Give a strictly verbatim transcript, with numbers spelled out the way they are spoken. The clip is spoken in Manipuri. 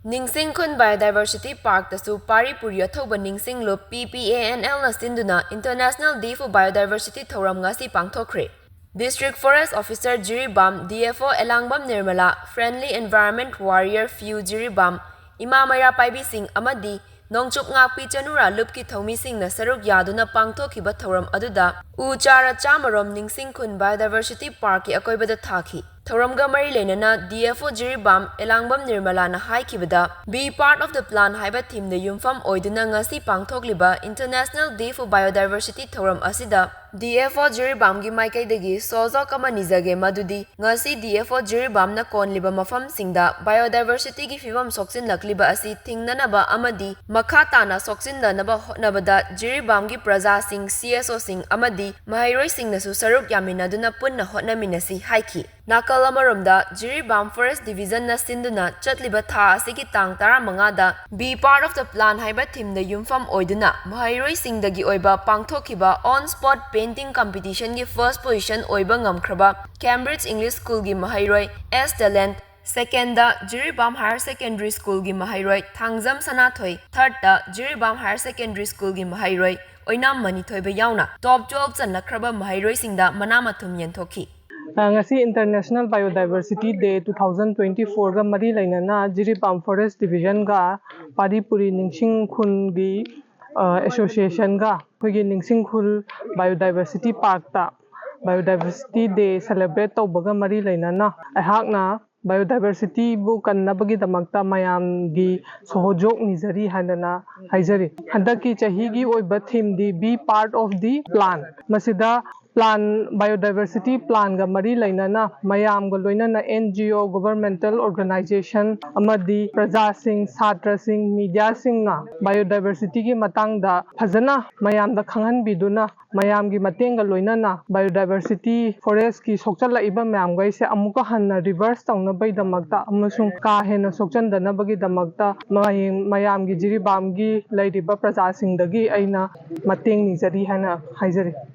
ꯅꯤꯡꯁꯤꯡ ꯈꯨꯟ Biodiversity Parkꯇꯁꯨ ꯄꯥꯔꯤ ꯄꯨꯔꯤ ꯑꯊꯧꯕ ꯅꯤꯡꯁꯤꯡꯂꯨꯞ P P A N Lꯅ ꯁꯤꯟꯗꯨꯅ International Day for Biodiversity ꯊꯧꯔꯝ ꯉꯁꯤ ꯄꯥꯡꯊꯣꯛꯈ꯭ꯔꯦ꯫ District Forest Officer Jiribam, D F O ꯑꯦꯂꯥꯡꯕꯝ Nirmala, Friendly Environment Warrior Few Jiribam, ꯏꯃꯥ ꯃꯩꯔꯥ ꯄꯥꯏꯕꯤꯁꯤꯡ ꯑꯃꯗꯤ ꯅꯣꯡꯆꯨꯞ ꯉꯥꯛꯄꯤ ꯆꯅꯨꯔꯥ ꯂꯨꯞꯀꯤ ꯊꯧꯃꯤꯁꯤꯡꯅ ꯁꯔꯨꯛ ꯌꯥꯗꯨꯅ ꯄꯥꯡꯊꯣꯛꯈꯤꯕ ꯊꯧꯔꯝ ꯑꯗꯨꯗ ꯎ ꯆꯥꯔ ꯆꯥꯃꯔꯣꯝ ꯅꯤꯡꯁꯤꯡ ꯈꯨꯟ Biodiversity Parkꯀꯤ ꯑꯀꯣꯏꯕꯗ ꯊꯥꯈꯤ꯫ ꯊꯧꯔꯝꯒ ꯃꯔꯤ ꯂꯩꯅꯅ D F O Jiribam Elangbam ꯅꯤꯔꯃꯂꯥꯅ ꯍꯥꯏꯈꯤꯕꯗ, Be Part of the Plan ꯍꯥꯏꯕ themeꯗ ꯌꯨꯝꯐꯝ ꯑꯣꯏꯗꯨꯅ ꯉꯁꯤ ꯄꯥꯡꯊꯣꯛꯂꯤꯕ International Day for Biodiversity ꯊꯧꯔꯝ ꯑꯁꯤꯗ D F O ꯖꯤꯔꯤꯕꯥꯝꯒꯤ ꯃꯥꯏꯀꯩꯗꯒꯤ ꯁꯣꯖꯣꯛ ꯑꯃ ꯅꯤꯖꯒꯦ, ꯃꯗꯨꯗꯤ ꯉꯁꯤ D F O ꯖꯤꯔꯤꯕꯥꯝꯅ ꯀꯣꯟꯂꯤꯕ ꯃꯐꯝꯁꯤꯡꯗ Biodiversityꯒꯤ ꯐꯤꯕꯝ ꯁꯣꯛꯆꯤꯜꯂꯛꯂꯤꯕ ꯑꯁꯤ ꯊꯤꯡꯅꯅꯕ ꯑꯃꯗꯤ ꯃꯈꯥ ꯇꯥꯅ ꯁꯣꯛꯆꯤꯟꯗꯅꯕ ꯍꯣꯠꯅꯕꯗ ꯖꯤꯔꯤꯕꯥꯝꯒꯤ ꯄ꯭ꯔꯖꯥꯁꯤꯡ, C S Oꯁꯤꯡ ꯑꯃꯗꯤ ꯃꯍꯩꯔꯣꯏꯁꯤꯡꯅꯁꯨ ꯁꯔꯨꯛ ꯌꯥꯃꯤꯟꯅꯗꯨꯅ ꯄꯨꯟꯅ ꯍꯣꯠꯅꯃꯤꯟꯅꯁꯤ ꯍꯥꯏꯈꯤ꯫ ꯅꯥꯀꯜ ꯑꯃꯔꯣꯝꯗ, ꯖꯤꯔꯤꯕꯥꯝ Forest Divisionꯅ ꯁꯤꯟꯗꯨꯅ ꯆꯠꯂꯤꯕ ꯊꯥ ꯑꯁꯤꯒꯤ ꯇꯥꯡ ꯇꯔꯥꯃꯉꯥꯗ Be Part of the Plan ꯍꯥꯏꯕ themeꯗ ꯌꯨꯝꯐꯝ ꯑꯣꯏꯗꯨꯅ ꯃꯍꯩꯔꯣꯏꯁꯤꯡꯗꯒꯤ ꯑꯣꯏꯕ ꯄꯥꯡꯊꯣꯛꯈꯤꯕ On Spot Painting Competitionꯒꯤ first position ꯑꯣꯏꯕ ꯉꯝꯈ꯭ꯔꯕ Cambridge English Schoolꯒꯤ ꯃꯍꯩꯔꯣꯏ S Talent, secondꯗ Jiribam Higher Secondary Schoolꯒꯤ ꯃꯍꯩꯔꯣꯏ ꯊꯥꯡꯖꯝ ꯁꯅꯥꯊꯣꯏ, thirdꯇ ꯖꯤꯔꯤꯕꯥꯝ Higher Secondary Schoolꯒꯤ ꯃꯍꯩꯔꯣꯏ ꯑꯣꯏꯅꯥꯝ ꯃꯅꯤꯊꯣꯏꯕ ꯌꯥꯎꯅ top twelve ꯆꯜꯂꯛꯈ꯭ꯔꯕ ꯃꯍꯩꯔꯣꯏꯁꯤꯡꯗ ꯃꯅꯥ ꯃꯊꯨꯝ ꯌꯦꯟꯊꯣꯛꯈꯤ꯫ ꯑ, ꯉꯁꯤ International Biodiversity Day two thousand twenty-fourꯒ ꯃꯔꯤ ꯂꯩꯅꯅ ꯖꯤꯔꯤꯕꯥꯝ Forest Divisionꯒ ꯄꯥꯔꯤ ꯄꯨꯔꯤ ꯅꯤꯡꯁꯤꯡ ꯈꯨꯜꯒꯤ, ꯑ, Associationꯒ ꯑꯩꯈꯣꯏꯒꯤ ꯅꯤꯡꯁꯤꯡ ꯈꯨꯜ Biodiversity Parkꯇ Biodiversity Day celebrate ꯇꯧꯕꯒ ꯃꯔꯤ ꯂꯩꯅꯅ ꯑꯩꯍꯥꯛꯅ Biodiversityꯕꯨ ꯀꯟꯅꯕꯒꯤꯗꯃꯛꯇ ꯃꯌꯥꯝꯒꯤ ꯁꯍꯣꯖꯣꯛ ꯅꯤꯖꯔꯤ ꯍꯥꯏꯗꯅ ꯍꯥꯏꯖꯔꯤ꯫ ꯍꯟꯗꯛꯀꯤ ꯆꯍꯤꯒꯤ ꯑꯣꯏꯕ themeꯗꯤ Be Part of the Plan꯫ ꯃꯁꯤꯗ plan, Biodiversity Planꯒ ꯃꯔꯤ ꯂꯩꯅꯅ ꯃꯌꯥꯝꯒ ꯂꯣꯏꯅꯅ N G O, governmental organization ꯑꯃꯗꯤ ꯄ꯭ꯔꯖꯥꯁꯤꯡ, ꯁꯥꯇ꯭ꯔꯁꯤꯡ, mediaꯁꯤꯡꯅ Biodiversityꯒꯤ ꯃꯇꯥꯡꯗ ꯐꯖꯅ ꯃꯌꯥꯝꯗ ꯈꯪꯍꯟꯕꯤꯗꯨꯅ ꯃꯌꯥꯝꯒꯤ ꯃꯇꯦꯡꯒ ꯂꯣꯏꯅꯅ Biodiversity, Forestꯀꯤ ꯁꯣꯛꯆꯜꯂꯛꯏꯕ ꯃꯌꯥꯝꯈꯩꯁꯦ ꯑꯃꯨꯛꯀ ꯍꯟꯅ reverse ꯇꯧꯅꯕꯒꯤꯗꯃꯛꯇ ꯑꯃꯁꯨꯡ ꯀꯥ ꯍꯦꯟꯅ ꯁꯣꯛꯆꯟꯗꯅꯕꯒꯤꯗꯃꯛꯇ ꯃꯌꯥꯝ-, ꯃꯌꯥꯝꯒꯤ ꯖꯤꯔꯤꯕꯥꯝꯒꯤ ꯂꯩꯔꯤꯕ ꯄ꯭ꯔꯖꯥꯁꯤꯡꯗꯒꯤ ꯑꯩꯅ ꯃꯇꯦꯡ ꯅꯤꯖꯔꯤ ꯍꯥꯏꯅ ꯍꯥꯏꯖꯔꯤ꯫